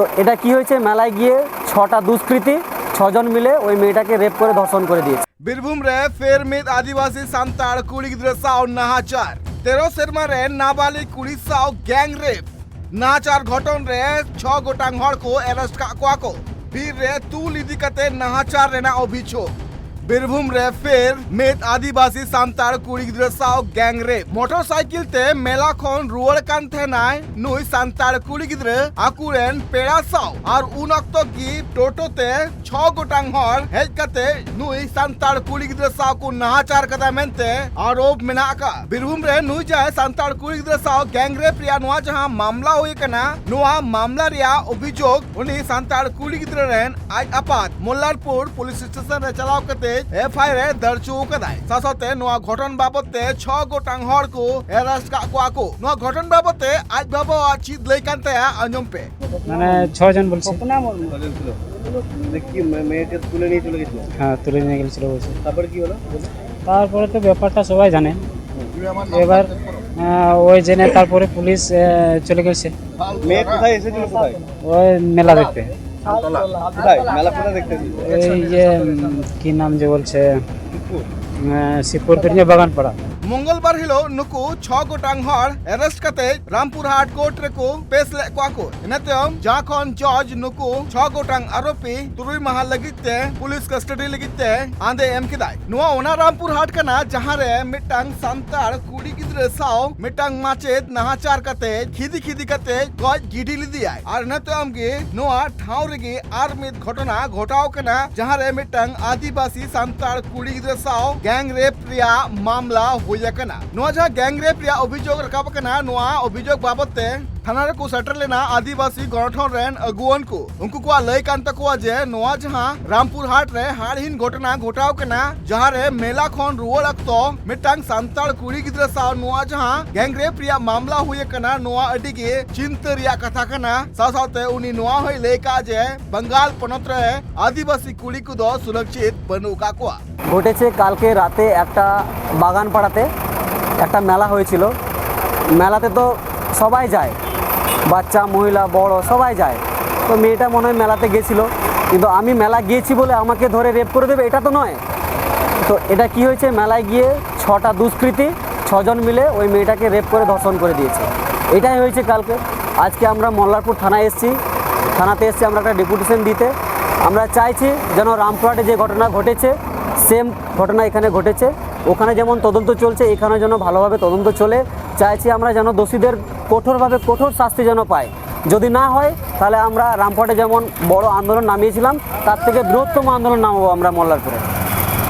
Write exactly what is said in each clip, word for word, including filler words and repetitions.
তো এটা কি হয়েছে, মেলায় গিয়ে ছটা দুষ্কৃতী ছজন মিলে ওই মেয়েটাকে রেপ করে ধর্ষণ করে দিয়েছে। বীরভূম রে ফের ᱢᱤᱫ ᱟᱹᱫᱤᱵᱟᱹᱥᱤ ᱥᱟᱱᱛᱟᱲ ᱠᱩᱲᱤ ᱜᱤᱫᱽᱨᱟᱹ ᱥᱟᱶ ᱱᱟᱦᱟᱪᱟᱨ᱾ ᱛᱮᱨᱚ ᱥᱮᱨᱢᱟ ᱨᱮ ᱱᱟᱵᱟᱞᱤᱜ ᱠᱩᱲᱤ ᱥᱟᱶ ᱜᱮᱝ ᱨᱮᱯ᱾ ᱱᱟᱦᱟᱪᱟᱨ ᱜᱷᱚᱴᱚᱱ ᱨᱮ ᱪᱷᱚ ᱜᱚᱴᱟᱝ ᱦᱚᱲ ᱠᱚ ᱮᱨᱮᱥᱴ ᱠᱟᱜ ᱠᱚᱣᱟ ᱠᱚ᱾ ᱵᱤᱨ ᱨᱮ ᱛᱩᱞ ᱤᱫᱤ ᱠᱟᱛᱮ ᱱᱟᱦᱟᱪᱟᱨ ᱨᱮᱱᱟᱜ ᱚᱵᱷᱤᱡᱳᱜᱽ᱾ ᱵᱤᱨᱵᱷᱩᱢ ᱨᱮ ᱯᱷᱮᱨ ᱢᱤᱫ ᱟᱹᱫᱤᱵᱟᱹᱥᱤ ᱥᱟᱱᱛᱟᱲ ᱠᱩᱲᱤ ᱜᱤᱫᱽᱨᱟᱹ ᱥᱟᱶ ᱜᱮᱝ ᱨᱮᱯ᱾ ᱢᱚᱴᱚᱨ ᱥᱟᱭᱠᱮᱞ ᱛᱮ ᱢᱮᱞᱟ ᱠᱷᱚᱱ ᱨᱩᱣᱟᱹᱲ ᱠᱟᱱ ᱛᱟᱦᱮᱱᱟᱭ ᱱᱩᱭ ᱥᱟᱱᱛᱟᱲ ᱠᱩᱲᱤ ᱜᱤᱫᱽᱨᱟᱹ ᱟᱠᱚᱨᱮᱱ ᱯᱮᱲᱟ ᱥᱟᱶ᱾ ᱟᱨ ᱩᱱ ᱚᱠᱛᱚ ᱜᱮ ᱴᱳᱴᱳ ᱛᱮ ᱪᱷᱚ ᱜᱚᱴᱟᱝ ᱦᱚᱲ ᱦᱮᱡ ᱠᱟᱛᱮ ᱱᱩᱭ ᱥᱟᱱᱛᱟᱲ ᱠᱩᱲᱤ ᱜᱤᱫᱽᱨᱟᱹ ᱥᱟᱶ ᱠᱚ ᱱᱟᱦᱟᱪᱟᱨ ᱠᱟᱫᱟ ᱢᱮᱱᱛᱮ ᱟᱨᱳᱯ ᱢᱮᱱᱟᱜ ᱟᱠᱟᱫ᱾ ᱵᱤᱨᱵᱷᱩᱢ ᱨᱮ ᱱᱩᱭ ᱡᱟᱦᱟᱸᱭ ᱥᱟᱱᱛᱟᱲ ᱠᱩᱲᱤ ᱜᱤᱫᱽᱨᱟᱹ ᱥᱟᱶ ᱜᱮᱝ ᱨᱮᱯ ᱨᱮᱭᱟᱜ ᱱᱚᱣᱟ ᱡᱟᱦᱟᱸ ᱢᱟᱢᱞᱟ ᱦᱩᱭ ᱟᱠᱟᱱᱟ, ᱱᱚᱣᱟ ᱢᱟᱢᱞᱟ ᱨᱮᱭᱟᱜ ᱚᱵᱷᱤᱡᱳᱜᱽ ᱩᱱᱤ ᱥᱟᱱᱛᱟᱲ ᱠᱩᱲᱤ ᱜᱤᱫᱽᱨᱟᱹ ᱨᱮᱱ ᱟᱡ ᱟᱯᱟᱛ ᱢᱚᱞᱞᱟᱨᱯᱩᱨ ᱯᱩᱞᱤᱥ ᱥᱴᱮᱥᱚᱱ ᱨᱮ ᱪᱟᱞᱟᱣ ᱠᱟᱛᱮ ᱮᱯᱷ ᱟᱭ ᱟᱨ ᱮ ᱫᱟᱨᱡᱚ ᱟᱠᱟᱫᱟᱭ᱾ ᱥᱟᱶ ᱥᱟᱶᱛᱮ ᱱᱚᱣᱟ ᱜᱷᱚᱴᱚᱱ ᱵᱟᱵᱚᱛ ᱛᱮ ᱪᱷᱚ ᱜᱚᱴᱟᱝ ᱦᱚᱲ ᱠᱚ ᱮᱨᱮᱥᱴ ᱠᱟᱜ ᱠᱚᱣᱟ ᱠᱚ᱾ ᱱᱚᱣᱟ ᱜᱷᱚᱴᱚᱱ ᱵᱟᱵᱚᱛ ᱛᱮ ᱟᱡ ᱵᱟᱵᱟᱣᱟᱜ ᱪᱮᱫ ᱞᱟᱹᱭ ᱠᱟᱱ ᱛᱟᱭᱟ, ᱟᱸᱡᱚᱢ ᱯᱮ᱾ মানে ছজন বলছে। স্বপ্না মর্মন। ছজন ছিল। মানে কি মে-, মেয়েকে তুলে নিয়ে চলে গেছিল? হ্যাঁ, তুলে নিয়ে গেছিল বলছে। তারপরে কি হলো? তারপরে তো ব্যাপারটা সবাই জানে। এবার, আহ, ওই জেনে তারপরে পুলিশ, আহ, চলে গেছে। মেয়ে কোথায় এসেছিল, কোথায়? ওই মেলা দেখতে। কোথায়? মেলা কোথায় দেখতে এসেছিল? এই যে, উম, কি নাম যে বলছে? শিবপুর। আহ, শিবপুর পেরিয়ে বাগানপাড়া। ᱢᱚᱝᱜᱚᱞᱵᱟᱨ ᱦᱤᱞᱳᱜ ᱱᱩᱠᱩ ᱪᱷᱚ ᱜᱚᱴᱟᱝ ᱦᱚᱲ ᱮᱨᱮᱥᱴ ᱠᱟᱛᱮ ᱨᱟᱢᱯᱩᱨᱦᱟᱴ ᱠᱳᱨᱴ ᱨᱮᱠᱚ ᱯᱮᱥ ᱞᱮᱫ ᱠᱚᱣᱟ ᱠᱚ᱾ ᱤᱱᱟᱹ ᱛᱟᱭᱚᱢ ᱡᱷᱟᱲᱠᱷᱚᱸᱰ ᱡᱚᱡᱽ ᱱᱩᱠᱩ ᱪᱷᱚ ᱜᱚᱴᱟᱝ ᱟᱨᱳᱯᱤ ᱛᱩᱨᱩᱭ ᱢᱟᱦᱟ ᱞᱟᱹᱜᱤᱫ ᱛᱮ ᱯᱩᱞᱤᱥ ᱠᱟᱥᱴᱚᱰᱤ ᱞᱟᱹᱜᱤᱫ ᱛᱮ ᱟᱸᱫᱮ ᱮᱢ ᱠᱮᱫᱟᱭ᱾ ᱱᱚᱣᱟ ᱚᱱᱟ ᱨᱟᱢᱯᱩᱨᱦᱟᱴ ᱠᱟᱱᱟ, ᱡᱟᱦᱟᱸ ᱨᱮ ᱢᱤᱫᱴᱟᱝ ᱥᱟᱱᱛᱟᱲ ᱠᱩᱲᱤ ᱜᱤᱫᱽᱨᱟᱹ ᱥᱟᱶ ᱢᱤᱫᱴᱟᱝ ᱢᱟᱪᱮᱫ ᱱᱟᱦᱟᱪᱟᱨ ᱠᱟᱛᱮ ᱠᱷᱤᱫᱤ ᱠᱷᱤᱫᱤ ᱠᱟᱛᱮ ᱜᱚᱡ ᱜᱤᱰᱤ ᱞᱮᱫᱮᱭᱟᱭ᱾ ᱟᱨ ᱤᱱᱟᱹ ᱛᱟᱭᱚᱢ ᱜᱮ ᱱᱚᱣᱟ ᱴᱷᱟᱶ ᱨᱮᱜᱮ ᱟᱨ ᱢᱤᱫ ᱜᱷᱚᱴᱚᱱᱟ ᱜᱷᱚᱴᱟᱣ ᱠᱟᱱᱟ, ᱡᱟᱦᱟᱸ ᱨᱮ ᱢᱤᱫᱴᱟᱝ ᱟᱹᱫᱤᱵᱟᱹᱥᱤ ᱥᱟᱱᱛᱟᱲ ᱠᱩᱲᱤ ᱜᱤᱫᱽᱨᱟᱹ ᱥᱟᱶ ᱜᱮᱝ ᱨᱮᱯ ᱨᱮᱭᱟᱜ ᱢᱟᱢᱞᱟ ᱦᱩᱭ ᱟᱠᱟᱱᱟ᱾ ᱱᱚᱣᱟ ᱡᱟᱦᱟᱸ ᱜᱮᱝ ᱨᱮᱯ ᱨᱮᱭᱟᱜ ᱚᱵᱷᱤᱡᱳᱜᱽ ᱨᱟᱠᱟᱵ ᱟᱠᱟᱱᱟ, ᱱᱚᱣᱟ ᱚᱵᱷᱤᱡᱳᱜᱽ ᱵᱟᱵᱚᱛ ᱛᱮ ᱛᱷᱟᱱᱟ ᱨᱮᱠᱚ ᱥᱮᱴᱮᱨ ᱞᱮᱱᱟ ᱟᱹᱫᱤᱵᱟᱹᱥᱤ ᱜᱚᱱᱚᱴᱷᱚᱱ ᱨᱮᱱ ᱟᱹᱜᱩᱣᱟᱹᱱ ᱠᱚ᱾ ᱩᱱᱠᱩ ᱠᱚᱣᱟᱜ ᱞᱟᱹᱭ ᱠᱟᱱ ᱛᱟᱠᱚᱣᱟ ᱡᱮ ᱱᱚᱣᱟ ᱡᱟᱦᱟᱸ ᱨᱟᱢᱯᱩᱨ ᱦᱟᱴ ᱨᱮ ᱦᱟᱲᱦᱤᱱ ᱜᱷᱚᱴᱚᱱᱟ ᱜᱷᱚᱴᱟᱣ ᱠᱟᱱᱟ, ᱡᱟᱦᱟᱸ ᱨᱮ ᱢᱮᱞᱟ ᱠᱷᱚᱱ ᱨᱩᱣᱟᱹᱲ ᱚᱠᱛᱚ ᱢᱤᱫᱴᱟᱝ ᱥᱟᱱᱛᱟᱲ ᱠᱩᱲᱤ ᱜᱤᱫᱽᱨᱟᱹ ᱥᱟᱶ ᱱᱚᱣᱟ ᱡᱟᱦᱟᱸ ᱜᱮᱝ ᱨᱮᱯ ᱨᱮᱭᱟᱜ ᱢᱟᱢᱞᱟ ᱦᱩᱭ ᱟᱠᱟᱱᱟ, ᱱᱚᱣᱟ ᱟᱹᱰᱤ ᱜᱮ ᱪᱤᱱᱛᱟᱹ ᱨᱮᱭᱟᱜ ᱠᱟᱛᱷᱟ ᱠᱟᱱᱟ᱾ ᱥᱟᱶ ᱥᱟᱶᱛᱮ ᱩᱱᱤ ᱱᱚᱣᱟ ᱦᱚᱸᱭ ᱞᱟᱹᱭ ᱠᱟᱜᱼᱟ ᱡᱮ ᱵᱟᱝᱜᱟᱞ ᱯᱚᱱᱚᱛ ᱨᱮ ᱟᱹᱫᱤᱵᱟᱹᱥᱤ ᱠᱩᱲᱤ ᱠᱚᱫᱚ ᱥᱩᱨᱚᱠᱪᱤᱛ ᱵᱟᱹᱱᱩᱜ ᱟᱠᱟᱫ ᱠᱚᱣᱟ। ঘটেছে কালকে রাতে একটা বাগানপাড়াতে একটা মেলা হয়েছিল। মেলাতে তো সবাই যায়, বাচ্চা, মহিলা, বড় সবাই যায়। তো মেয়েটা মনে হয় মেলাতে গেছিল, কিন্তু আমি মেলা গিয়েছি বলে আমাকে ধরে রেপ করে দেবে, এটা তো নয়। তো এটা কি হয়েছে, মেলায় গিয়ে ছটা দুষ্কৃতী ছজন মিলে ওই মেয়েটাকে রেপ করে ধর্ষণ করে দিয়েছে। এটাই হয়েছে কালকে। আজকে আমরা মল্লারপুর থানায় এসেছি, থানাতে এসেছি আমরা একটা ডেপুটেশন দিতে। আমরা চাইছি যেন রামপুরহাটে যে ঘটনা ঘটেছে, সেম ঘটনা এখানে ঘটেছে। ওখানে যেমন তদন্ত চলছে, এখানে যেন ভালোভাবে তদন্ত চলে। চাইছি আমরা যেন দোষীদের কঠোরভাবে কঠোর শাস্তি যেন পায়। যদি না হয়, তাহলে আমরা রামপুরহাটে যেমন বড় আন্দোলন নামিয়েছিলাম, তার থেকে বৃহত্তম আন্দোলন নামাবো আমরা মল্লারপুরে।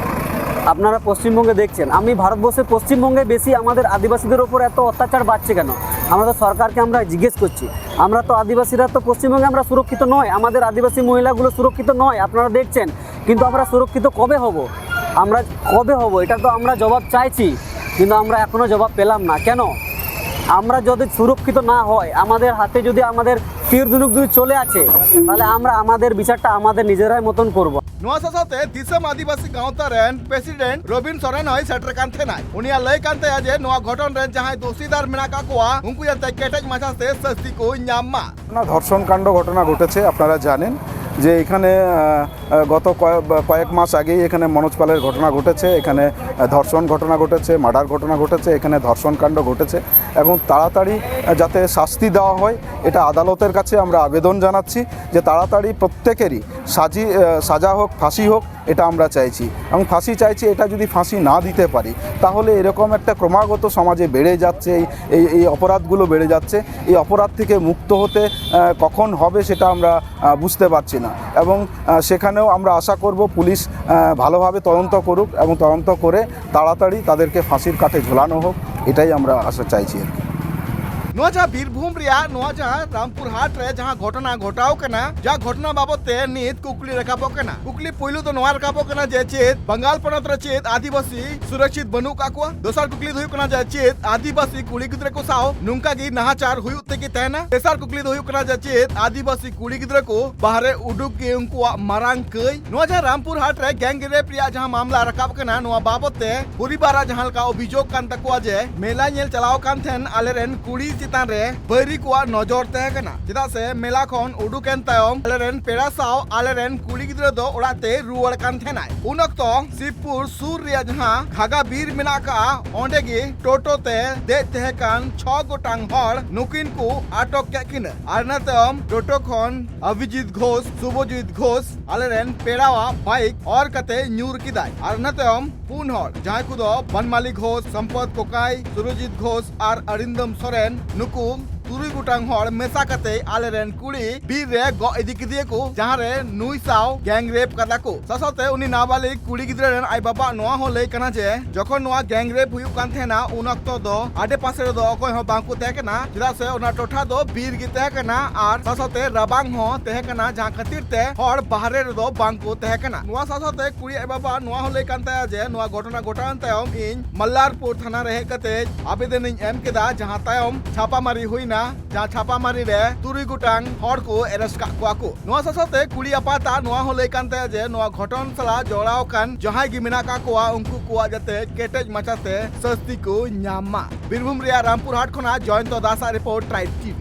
আপনারা পশ্চিমবঙ্গে দেখছেন, আমি ভারতবর্ষের পশ্চিমবঙ্গে বেশি আমাদের আদিবাসীদের ওপর এত অত্যাচার বাড়ছে কেন? আমরা তো সরকারকে আমরা জিজ্ঞেস করছি। আমরা তো আদিবাসীরা তো পশ্চিমবঙ্গে আমরা সুরক্ষিত নয়, আমাদের আদিবাসী মহিলাগুলো সুরক্ষিত নয়, আপনারা দেখছেন। কিন্তু আমরা সুরক্ষিত কবে হব? আমরা কবে হব? এটা তো আমরা জবাব চাইছি, কিন্তু আমরা এখনও জবাব পেলাম না। কেন? আমরা যদি সুরক্ষিত না হয়, আমাদের হাতে যদি আমাদের তীর ধনুক যদি চলে আসে, তাহলে আমরা আমাদের বিচারটা আমাদের নিজেরাই মতন করব। ᱱᱚᱣᱟ ᱥᱟᱶᱛᱮ ᱫᱤᱥᱚᱢ ᱟᱹᱫᱤᱵᱟᱹᱥᱤ ᱜᱟᱶᱛᱟ ᱨᱮᱱ ᱯᱨᱮᱥᱤᱰᱮᱱᱴ ᱨᱚᱵᱤᱱ ᱥᱚᱨᱮᱱ ᱦᱚᱸᱭ ᱥᱮᱴᱮᱨ ᱠᱟᱱ ᱛᱟᱦᱮᱱᱟᱭ᱾ ᱩᱱᱤᱭᱟᱜ ᱞᱟᱹᱭ ᱠᱟᱱ ᱛᱟᱭᱟ ᱡᱮ ᱱᱚᱣᱟ ᱜᱷᱚᱴᱚᱱ ᱨᱮᱱ ᱡᱟᱦᱟᱸᱭ ᱫᱳᱥᱤᱫᱟᱨ ᱢᱮᱱᱟᱜ ᱟᱠᱟᱫ ᱠᱚᱣᱟ, ᱩᱱᱠᱩ ᱡᱟᱛᱮ ᱠᱮᱴᱮᱡ ᱢᱟᱪᱷᱟ ᱛᱮ ᱥᱟᱹᱥᱛᱤ ᱠᱚ ᱧᱟᱢ ᱢᱟ᱾ না, ধর্ষণকাণ্ড ঘটনা ঘটেছে, আপনারা জানেন যে এখানে আহ, আহ, গত কয়েক বা কয়েক মাস আগেই এখানে মনোজ পালের ঘটনা ঘটেছে, এখানে আহ, ধর্ষণ ঘটনা ঘটেছে, মার্ডার ঘটনা ঘটেছে, এখানে ধর্ষণকাণ্ড ঘটেছে এবং তাড়াতাড়ি আহ, যাতে শাস্তি দেওয়া হয়, এটা আদালতের কাছে আমরা আবেদন জানাচ্ছি যে তাড়াতাড়ি প্রত্যেকেরই সাজি আহ, সাজা হোক, ফাঁসি হোক, এটা আমরা চাইছি। এবং ফাঁসি চাইছি, এটা যদি ফাঁসি না দিতে পারি, তাহলে এরকম একটা ক্রমাগত সমাজে বেড়ে যাচ্ছে, এই এই এই অপরাধগুলো বেড়ে যাচ্ছে। এই অপরাধ থেকে মুক্ত হতে আহ, কখন হবে, সেটা আমরা আহ, বুঝতে পারছি না। এবং আহ, সেখানেও আমরা আশা করব পুলিশ আহ, ভালোভাবে তদন্ত করুক এবং তদন্ত করে তাড়াতাড়ি তাদেরকে ফাঁসির কাঠে ঝোলানো হোক, এটাই আমরা আশা চাইছি আর কি। ᱱᱚᱣᱟ ᱡᱟᱦᱟᱸ ᱵᱤᱨᱵᱷᱩᱢ ᱨᱮᱭᱟᱜ ᱱᱚᱣᱟ ᱡᱟᱦᱟᱸ ᱨᱟᱢᱯᱩᱨ ᱦᱟᱴ ᱨᱮ ᱡᱟᱦᱟᱸ ᱜᱷᱚᱴᱚᱱᱟ ᱜᱷᱚᱴᱟᱣ ᱠᱟᱱᱟ, ᱡᱟ ᱜᱷᱚᱴᱚᱱᱟ ᱵᱟᱵᱚᱛ ᱛᱮ ᱱᱤᱛ ᱠᱩᱠᱞᱤ ᱨᱟᱠᱟᱵᱚᱜ ᱠᱟᱱᱟ᱾ ᱠᱩᱠᱞᱤ ᱯᱩᱭᱞᱩ ᱫᱚ ᱱᱚᱣᱟ ᱨᱟᱠᱟᱵᱚᱜ ᱠᱟᱱᱟ ᱡᱮ ᱪᱮᱫ ᱵᱟᱝᱜᱟᱞ ᱯᱚᱱᱚᱛ ᱨᱮ ᱪᱮᱫ ᱟᱹᱫᱤᱵᱟᱹᱥᱤ ᱥᱩᱨᱚᱠᱥᱤᱛ ᱵᱟᱹᱱᱩᱜ ᱠᱟᱜ ᱠᱚᱣᱟ? ᱫᱚᱥᱟᱨ ᱠᱩᱠᱞᱤ ᱫᱚ ᱦᱩᱭᱩᱜ ᱠᱟᱱᱟ ᱡᱮ ᱪᱮᱫ ᱟᱹᱫᱤᱵᱟᱹᱥᱤ ᱠᱩᱲᱤ ᱜᱤᱫᱽᱨᱟᱹ ᱠᱚ ᱥᱟᱶ ᱱᱚᱝᱠᱟ ᱜᱮ ᱱᱟᱦᱟᱪᱟᱨ ᱦᱩᱭᱩᱜ ᱛᱮᱜᱮ ᱛᱟᱦᱮᱱᱟ? ᱛᱮᱥᱟᱨ ᱠᱩᱠᱞᱤ ᱫᱚ ᱦᱩᱭᱩᱜ ᱠᱟᱱᱟ ᱡᱮ ᱪᱮᱫ ᱟᱹᱫᱤᱵᱟᱹᱥᱤ ᱠᱩᱲᱤ ᱜᱤᱫᱽᱨᱟᱹ ᱠᱚ ᱵᱟᱦᱨᱮ ᱩᱰᱩᱠ ᱜᱮ ᱩᱱᱠᱩᱣᱟᱜ ᱢᱟᱨᱟᱝ ᱠᱟᱹᱭ? ᱱᱚᱣᱟ ᱡᱟᱦᱟᱸ ᱨᱟᱢᱯᱩᱨ ᱦᱟᱴ ᱨᱮ ᱜᱮᱝ ᱨᱮᱯ ᱨᱮᱭᱟᱜ ᱡᱟᱦᱟᱸ ᱢᱟᱢᱞᱟ ᱨᱟᱠᱟᱵ ᱠᱟᱱᱟ, ᱱᱚᱣᱟ ᱵᱟᱵᱚᱛ ᱛᱮ ᱯᱚᱨᱤᱵᱟᱨᱟᱜ ᱡᱟᱦᱟᱸ ᱞᱮᱠᱟ ᱚᱵᱷᱤᱡᱳᱜᱽ ᱠᱟᱱ ᱛᱟᱠᱚᱣᱟ ᱡᱮ ᱢᱮᱞᱟ ᱧᱮᱞ ᱪᱟᱞᱟᱣ ᱠᱟᱱ ᱛᱟᱦᱮᱱ ᱟᱞᱮᱨᱮᱱ ᱠᱩᱲᱤ ᱪᱮᱛᱟᱱ ᱨᱮ ᱵᱟᱹᱭᱨᱤ ᱠᱚᱣᱟᱜ ᱱᱚᱡᱚᱨ ᱛᱟᱦᱮᱸ ᱠᱟᱱᱟ, ᱪᱮᱫᱟᱜ ᱥᱮ ᱢᱮᱞᱟ ᱠᱷᱚᱱ ᱩᱰᱩᱠ ᱮᱱ ᱛᱟᱭᱚᱢ ᱟᱞᱮᱨᱮᱱ ᱯᱮᱲᱟ ᱥᱟᱶ ᱟᱞᱮᱨᱮᱱ ᱠᱩᱲᱤ ᱜᱤᱫᱽᱨᱟᱹ ᱫᱚ ᱚᱲᱟᱜ ᱛᱮᱭ ᱨᱩᱣᱟᱹᱲ ᱠᱟᱱ ᱛᱟᱦᱮᱱᱟᱭ᱾ ᱩᱱ ᱚᱠᱛᱚ ᱥᱤᱵᱽᱯᱩᱨ ᱥᱩᱨ ᱨᱮᱭᱟᱜ ᱡᱟᱦᱟᱸ ᱜᱷᱟᱜᱟ ᱵᱤᱨ ᱢᱮᱱᱟᱜ ᱟᱠᱟᱫᱼᱟ, ᱚᱸᱰᱮ ᱜᱮ ᱴᱳᱴᱳ ᱛᱮ ᱫᱮᱡ ᱛᱟᱦᱮᱸ ᱠᱟᱱ ᱪᱷᱚ ᱜᱚᱴᱟᱝ ᱦᱚᱲ ᱱᱩᱠᱤᱱ ᱠᱚ ᱟᱴᱚᱠ ᱠᱮᱫ ᱠᱤᱱᱟ᱾ ᱟᱨ ᱤᱱᱟᱹ ᱛᱟᱭᱚᱢ ᱴᱳᱴᱳ ᱠᱷᱚᱱ ᱚᱵᱷᱤᱡᱤᱛ ᱜᱷᱳᱥ, ᱥᱩᱵᱷᱚᱡᱤᱛ ᱜᱷᱳᱥ, ᱟᱞᱮᱨᱮᱱ ᱯᱮᱲᱟᱣᱟᱜ ᱵᱟᱭᱤᱠ ᱚᱨ ᱠᱟᱛᱮ ᱧᱩᱨ ᱠᱮᱫᱟᱭ᱾ ᱟᱨ ᱤᱱᱟᱹ ᱛᱟᱭᱚᱢ ᱯᱩᱱ ᱦᱚᱲ, ᱡᱟᱦᱟᱸᱭ ᱠᱚᱫᱚ ᱵᱟᱱᱢᱟᱞᱤ ᱜᱷᱳᱥ, ᱥᱚᱢᱯᱚᱛ ᱠᱚᱠᱟᱭ, ᱥᱩᱨᱚᱡᱤᱛ ᱜᱷᱳᱥ ᱟᱨ ᱚᱨᱤᱱᱫᱚᱢ ᱥᱚᱨᱮᱱ, ᱱᱩᱠᱩ ᱛᱩᱨᱩᱭ ᱜᱚᱴᱟᱝ ᱦᱚᱲ ᱢᱮᱥᱟ ᱠᱟᱛᱮ ᱟᱞᱮᱨᱮᱱ ᱠᱩᱲᱤ ᱵᱤᱨ ᱨᱮ ᱜᱚᱜ ᱤᱫᱤ ᱠᱮᱫᱮᱭᱟᱠᱚ, ᱡᱟᱦᱟᱸ ᱨᱮ ᱱᱩᱭ ᱥᱟᱶ ᱜᱮᱝ ᱨᱮᱯ ᱠᱟᱫᱟ ᱠᱚ᱾ ᱥᱟᱶ ᱥᱟᱶᱛᱮ ᱩᱱᱤ ᱱᱟᱵᱟᱞᱤᱜ ᱠᱩᱲᱤ ᱜᱤᱫᱽᱨᱟᱹ ᱨᱮᱱ ᱟᱡ ᱵᱟᱵᱟᱣᱟᱜ ᱱᱚᱣᱟ ᱦᱚᱸ ᱞᱟᱹᱭ ᱠᱟᱱᱟ ᱡᱮ ᱡᱚᱠᱷᱚᱱ ᱱᱚᱣᱟ ᱜᱮᱝ ᱨᱮᱯ ᱦᱩᱭᱩᱜ ᱠᱟᱱ ᱛᱟᱦᱮᱱᱟ, ᱩᱱ ᱚᱠᱛᱚ ᱫᱚ ᱟᱰᱮ ᱯᱟᱥᱮ ᱨᱮᱫᱚ ᱚᱠᱚᱭ ᱦᱚᱸ ᱵᱟᱝ ᱠᱚ ᱛᱟᱦᱮᱸ ᱠᱟᱱᱟ, ᱪᱮᱫᱟᱜ ᱥᱮ ᱚᱱᱟ ᱴᱚᱴᱷᱟ ᱫᱚ ᱵᱤᱨ ᱜᱮ ᱛᱟᱦᱮᱸ ᱠᱟᱱᱟ ᱟᱨ ᱥᱟᱶ ᱥᱟᱶᱛᱮ ᱨᱟᱵᱟᱝ ᱦᱚᱸ ᱛᱟᱦᱮᱸ ᱠᱟᱱᱟ, ᱡᱟᱦᱟᱸ ᱠᱷᱟᱹᱛᱤᱨ ᱛᱮ ᱦᱚᱲ ᱵᱟᱦᱨᱮ ᱨᱮᱫᱚ ᱵᱟᱝ ᱠᱚ ᱛᱟᱦᱮᱸ ᱠᱟᱱᱟ᱾ ᱱᱚᱣᱟ ᱥᱟᱶ ᱥᱟᱶᱛᱮ ᱠᱩᱲᱤ ᱟᱡ ᱵᱟᱵᱟ ᱱᱚᱣᱟ ᱦᱚᱸ ᱞᱟᱹᱭ ᱠᱟᱱ ᱛᱟᱭᱟ ᱡᱮ ᱱᱚᱣᱟ ᱜᱷᱚᱴᱚᱱᱟ ᱜᱷᱚᱴᱟᱣᱮᱱ ᱛᱟᱭᱚᱢ ᱤᱧ ᱢᱟᱞᱞᱟᱨᱯᱩᱨ ᱛᱷᱟᱱᱟ ᱨᱮ ᱦᱮᱡ ᱠᱟᱛᱮ ᱟᱵᱮᱫᱚᱱ ᱤᱧ ᱮᱢ ᱠᱮᱫᱟ, ᱡᱟᱦᱟᱸ ᱛᱟᱭᱚᱢ ᱪᱷᱟᱯᱟᱢᱟᱨᱤ ᱦᱩᱭᱱᱟ, ᱡᱟᱦᱟᱸ ᱪᱷᱟᱯᱟᱢᱟᱨᱤ ᱨᱮ ᱛᱩᱨᱩᱭ ᱜᱚᱴᱟᱝ ᱦᱚᱲ ᱠᱚ ᱮᱨᱮᱥᱴ ᱠᱟᱜ ᱠᱚᱣᱟ ᱠᱚ᱾ ᱱᱚᱣᱟ ᱥᱟᱶ ᱥᱟᱶᱛᱮ ᱠᱩᱲᱤ ᱟᱯᱟᱛᱟᱜ ᱱᱚᱣᱟ ᱦᱚᱸ ᱞᱟᱹᱭ ᱠᱟᱱ ᱛᱟᱭᱟ ᱡᱮ ᱱᱚᱣᱟ ᱜᱷᱚᱴᱚᱱ ᱥᱟᱞᱟᱜ ᱡᱚᱲᱟᱣ ᱟᱠᱟᱱ ᱡᱟᱦᱟᱸᱭ ᱜᱮ ᱢᱮᱱᱟᱜ ᱠᱟᱜ ᱠᱚᱣᱟ, ᱩᱱᱠᱩ ᱠᱚᱣᱟᱜ ᱡᱟᱛᱮ ᱠᱮᱴᱮᱡ ᱢᱟᱪᱷᱟᱛᱮ ᱥᱟᱹᱥᱛᱤ ᱠᱚ ᱧᱟᱢ ᱢᱟ᱾ ᱵᱤᱨᱵᱷᱩᱢ ᱨᱮᱭᱟᱜ ᱨᱟᱢᱯᱩᱨ ᱦᱟᱴ ᱠᱷᱚᱱᱟᱜ ᱡᱚᱭᱚᱱᱛᱚ ᱫᱟᱥᱟᱜ ᱨᱤᱯᱳᱨᱴ, ᱴᱨᱟᱭᱤᱵ ᱴᱤᱵᱷᱤ᱾